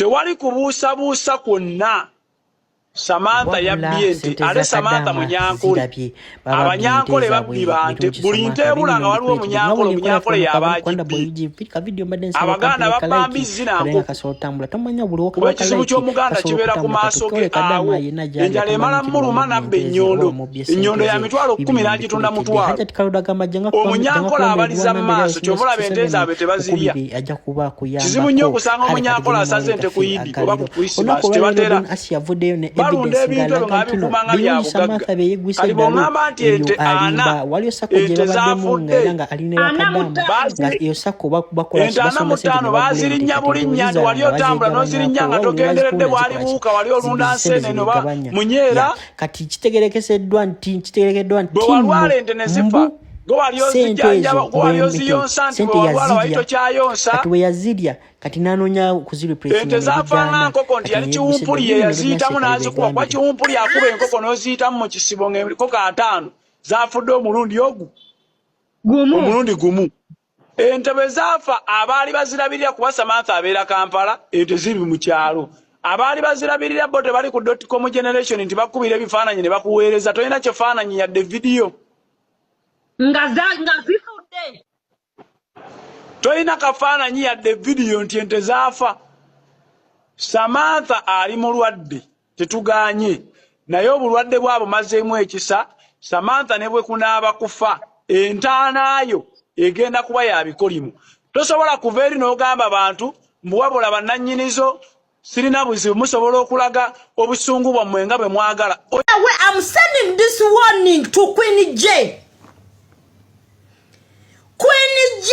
Tewali kubuusabuusa kwonna, Samantha Wabula yabbye ente. ssente Ate za Samantha Kadaama munyankole. zirabye, bababbye ente Abanyankole zaabwe. babbi bante. Birungi Buli nte Samantha ebula nga waliwo bibino mbikuleetedde nga omunyankole, bwe nkola omunyankole ffe y'aba wano Uganda agibbye. boy ka video mbadde nsaba Abaganda okampere babba ka like mbizzi na kabe nga nkoko. kasobola otambula. Tomanya buli Kuba wokawa ka ekizibu like ky'Omuganda kasobola kibeera ku okutambula. maaso Katukke ge Kadaama awo. yenna gyali Enjala atamanyi emala nti muluma bamubbye n'abba ente ze oba ennyondo. bamubbye ssente Ennyondo ya ze. 100,000 Bibino n'agitunda mbikuleetedde. 500,000. Hajat Kalulu agamba jjanga jjanga Omunyankole kulomba abaliza eggwanga mu embeera maaso, kyova olaba ente 67 zaabwe tebazirya. okubiri ajja kuba Kizibu nnyo akuyambako. okusanga Kale kati omunyankole genda asaze mawulire ente ku gaffe Idi oba ku agaliro Christmas, olunaku olwaleero. tebatera. Don Asi avuddeyo ne Balunda evidence ebintu ebyo ng'alaga nga nti no babikuuma nga bya Birungi bugagga. Samantha bye yeggwisa Kati eddalu bw'oŋŋamba nti ebyo ente ana, alimba. Waliyo sako gye ente babaddemu nga zaafudde, era nga ali ne ana mu Bakadaama ttaano. nga baaziri eyo sako bakola ki? Ente ana mu Basonda sente ttaano ne bagula ente. baazirinnya Kati ente bwe bulinnya nti zizaala wali nga otambula n'ozirinnya bazeegabanyaako nga oba buli togenderedde lwebazitunda zikola ki? bwalibuuka wali olunda Sente nseenene oba zebigabanya ya munyeera. Kati kitegerekeddwa Bwe nti nno walwala ente ne zifa, mbu gwe wali sente ozijjanjaba, ezo gwe wali bwe oziyonsa nti sente bwe walwala wali yazirya. tokyayonsa. Kati bwe yazirya, kati n'anoonya Ente okuzireplacinga ne zaafa nga bigaana. nkoko nti Kati yali neyeggwisa kiwumpuli eddalu. ye Bibino yaziyitamu Don Asi n'azikuba, kuba kabibegambire. kiwumpuli akuba enkoko n'oziyitamu mu kisibo ng'enkoko 50 zaafudde omulundi ogu gumu. Omulundi gumu. Ente bwe zaafa, abaali bazirabirira, kuba Samantha abeera Kampala, ente ziri mu kyalo, abaali bazirabirira bo tebali ku dotcom generation nti bakubira ebifaananyi ne bakuweereza. Tolina kifaananyi yadde vidiyo. Nga zifudde. Tolina kafaananyi yadde vidiyo nti ente zaafa. Samantha ali mulwadde, tetuganye, naye obulwadde bwabo mazeemu ekisa. Samantha ne bwe kunaaba kufa, entaanaayo egenda kuba ya bikolimu. Tosobola kuva eri n'ogamba bantu mbu wabula bannannyinizo sirina buzibu, musobola okulaga obusungu bwammwe nga bwe mwagala. We I'm sending this warning to Queen J. Queen J,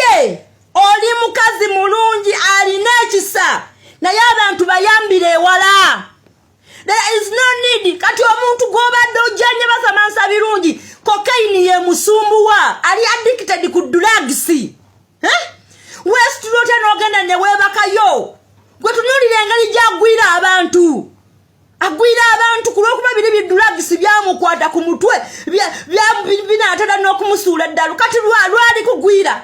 oli mukazi mulungi alina ekisa, naye abantu bayambire ewala. There is no need. Kati omuntu gw'obadde ojjanye basamansa birungi, cocaine ye musumbuwa, ali addicted ku drugs, eh? Weesitula otya n'ogenda ne weebakayo? Gwe tunuulira engeri gy'agwira abantu, agwira abantu ku lw'okuba biri bi drugs byamukwata ku mutwe, binaatera n'okumusuula eddalu. Kati lwali kugwira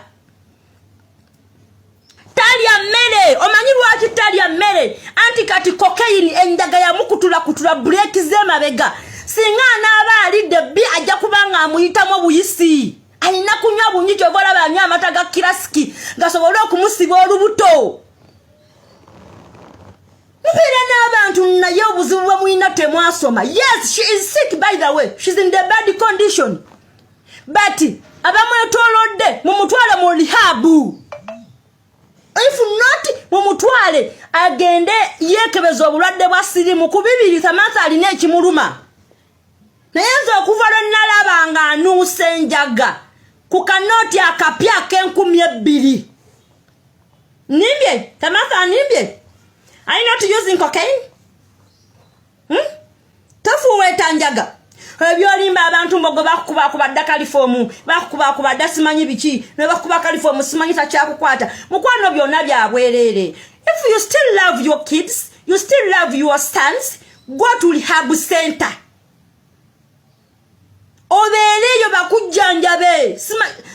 talya mmere. Omanyi lwaki talya mmere? Anti kati cocaine, enjaga yamukutulakutula brake z'emabega. Singa anaaba alidde bbi, ajja kuba nga amuyitamu obuyisi. Alina kunywa bunywi, kyova olaba anywa amata ga Classic gasobole okumusiba olubuto. Mubeera n'abantu, naye obuzibu bwe mulina temwasoma. Yes, she is sick, by the way, she's in the bad condition, but abamwetoolodde mumutwale mu rehab. If not, mumutwale agende yeekebeza obulwadde bwa sirimu. Ku bibiri, Samantha alina ekimuluma. Naye nze okuva lwe nalaba nga anuusa enjaga ku kanooti akapya ak'enakumi 2, nimbye Samantha animbye. Are you not using cocaine, Tofuuweeta njaga. Ebyolimba abantu mbogo bakukubakuba dda kalifoomu, bakukubakuba dda simanyi biki, ne bakuba kalifoomu simanyi takyakukwata. Mukwano, byonna byabwereere. If you still love your kids, you still love your sons, go to rehab center, obeereeyo bakujjanjabe.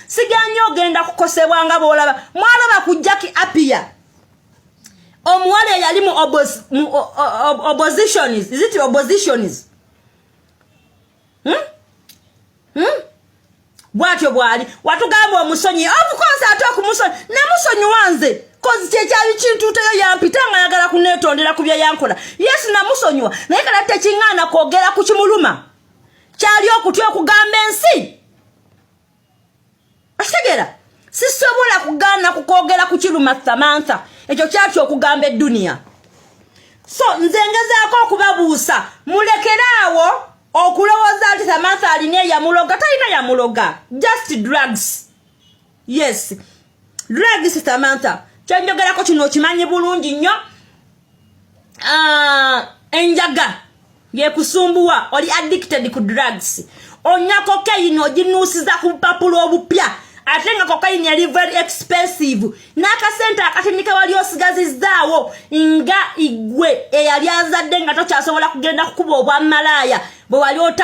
Siganye ogenda kukosebwa nga bwolaba mwalaba ku Jackie Appiah, omuwala eyali mu oppositions. Is it oppositions, hmm? Bwatyo bwali watugamba omusonyi. Of course, ate okumusonyi namusonyiwa nze, 'cause kyekyali kintuuteyo yampita nga ayagala kuneetondera ku bye yankola. Yes, namusonyiwa, naye kala tekiŋŋaana kwogera ku kimuluma kyali okutya okugamba ensi. Okitegeera? Sisobola kugaana kukwogera ku kiruma Samantha, ekyo kyatya okugamba edduniya. So nze ngezaako okubabuusa, mulekere awo okulowooza nti Samantha alina eyamuloga. Talina yamuloga, just drugs. Yes, drugs. Samantha, kyenjogerako kino okimanyi bulungi nnyo. Ah, enjaga yekusumbuwa, oli addicted ku drugs, onywa cocaine oginuusiza ku bupapula obupya, ate nga cocaine yali very expensive. N'akasente akatini ke wali osigazizaawo nga igwe eyali azadde nga tokyasobola kugenda kukuba obwamalaaya bwe wali ota.